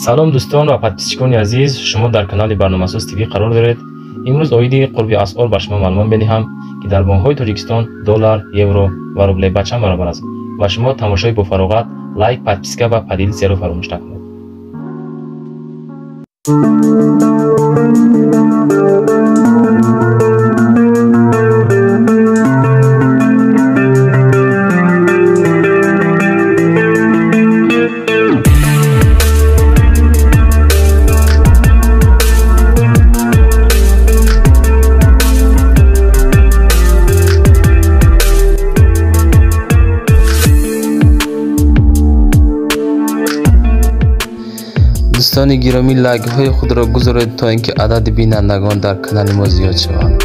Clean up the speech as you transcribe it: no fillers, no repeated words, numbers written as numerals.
Салом дӯстон ва подписчикони азиз, шумо дар канали Барномасоз ТВ қарор доред. Имрӯз оиди қурби асъор ба шумо маълумот медиҳам, ки дар бонкҳои Тоҷикистон доллар, евро ва рубле ба чанд баробар аст. Ва шумо тамошои бофароғат, лайк, подписка ва поделитсияро фаромӯш накунед. Дӯстони гиромӣ, лайкҳои худро гузоред, то ин ки адади бинандагон дар канали мо зиёд шаванд.